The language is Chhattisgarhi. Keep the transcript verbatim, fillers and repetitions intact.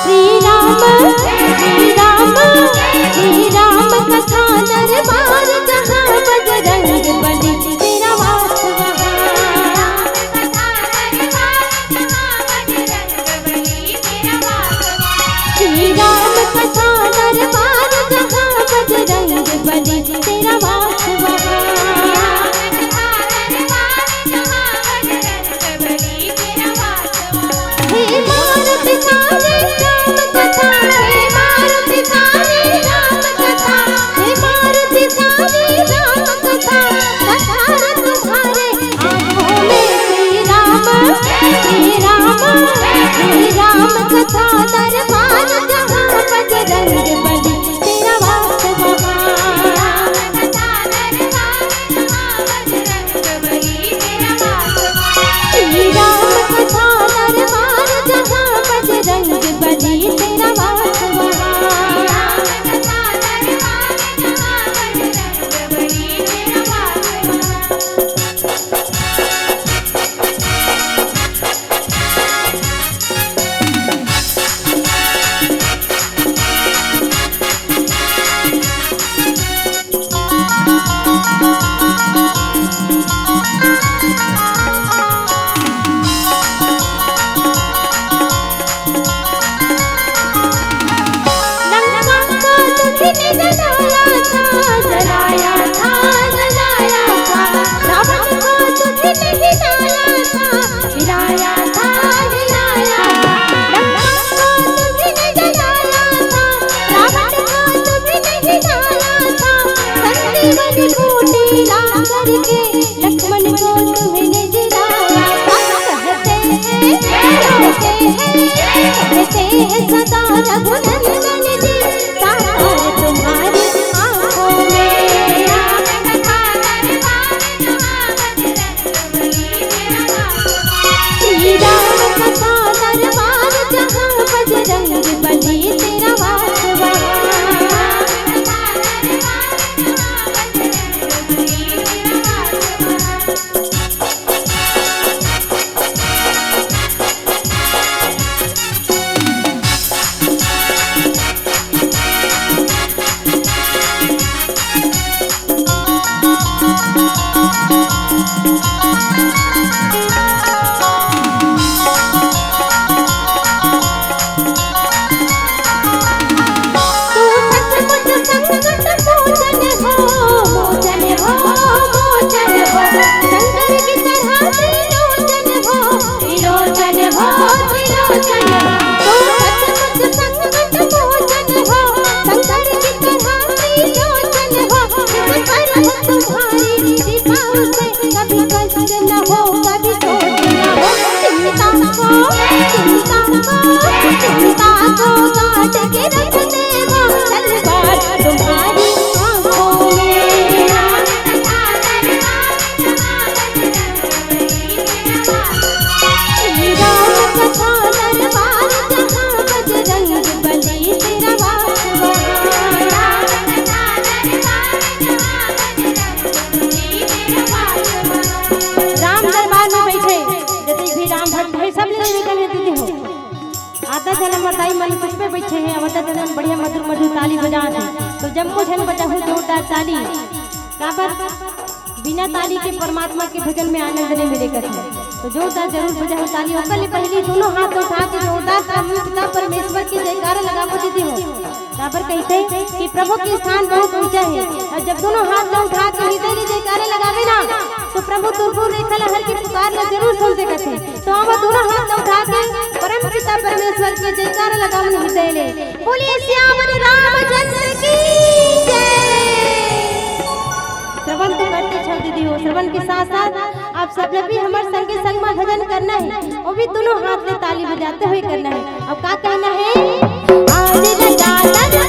श्री राम, श्री राम, श्री राम कथा दरबार जहाँ बजरंग बली तेरा वास वहाँ। श्री राम कथा दरबार जहाँ बजरंग बली तेरा वास वहाँ। हे मारुति सारी राम कथा, हे मारुति सारी राम कथा, हे मारुति सारी राम कथा, दशरथ तुम्हारे आंखों में। श्री राम, श्री राम, श्री राम कथा दरबार जहाँ बजरंग बली तेरा वास वहाँ। श्री राम कथा दरबार जहाँ बजरंग बली तेरा वास वहाँ। लंका को तुझने जलाया था, जलाया था, जलाया था। रावण को तुझने गिराया था, गिराया था, गिराया था। लंका को तुझने जलाया था, रावण को तुझने गिराया था। संजीवनी बूटी ला करके लक्ष्मण को तुमने जिलाया था। कहते हैं, कहते हैं, कहते हैं सदा रघुनंदन जी, साकार तुम्हारी आंखों में। श्री राम कथा दरबार जहाँ बजरंग बली तेरा वास वहाँ। तू सचमुच संकट मोचन हो, मोचन हो, मोचन हो। शंकर की तरह त्रिलोचन हो, त्रिलोचन हो, त्रिलोचन हो। तू सचमुच संकट मोचन हो, शंकर की तरह त्रिलोचन हो। इस पर तुम्हारी कृपा से कभी कष्ट न हो, कभी शोक न हो। चिंता को, चिंता को, चिंता को काट के रख दे वो तलवार तुम्हारी आंखों में। श्री राम कथा दरबार जहाँ बजरंग बली तेरा वास वहाँ। राम दरबार में बैठे जतेक भी राम भक्त हे, सब ले निवेदन हे दीदी हो। आधा झन हमर दाई मन कुछ पे बैठे हे, आधा झन बढ़िया मधुर मधुर ताली बजात हे। तो जम्मो झन बजाहू जोरदार ताली। काबर बिना ताली के परमात्मा के भजन में आनंद नहीं मिले कथे। तो जोरदार जरूर बजाहू ताली। ओकर ले पहली दोनों हाथ उठा के जोरदार प्रभु पिता परमेश्वर के जयकारा लगाबो दीदी हो। काबर कहिथे कि प्रभु के स्थान बहुत ऊंचा हे, और जब दोनों हाथ ला उठा के हृदय ले जयकारा लगाबे ना, तो प्रभु तुरपुर रेखा ला हर के पुकार ला जरूर सुनथे कथे। तो आवा दोनों हाथ ला उठा के परम पिता परमेश्वर के जयकारा लगावन हृदय ले। बोलिए सियावर रामचंद्र की जय। श्रवण तो करते छव दीदी हो, श्रवण के साथ साथ आप सब ला भी हमर संगे संग में भजन करना हे, वो भी दोनों हाथ ले ताली बजाते हुए करना हे। अब का कहना हे? आज लगा दन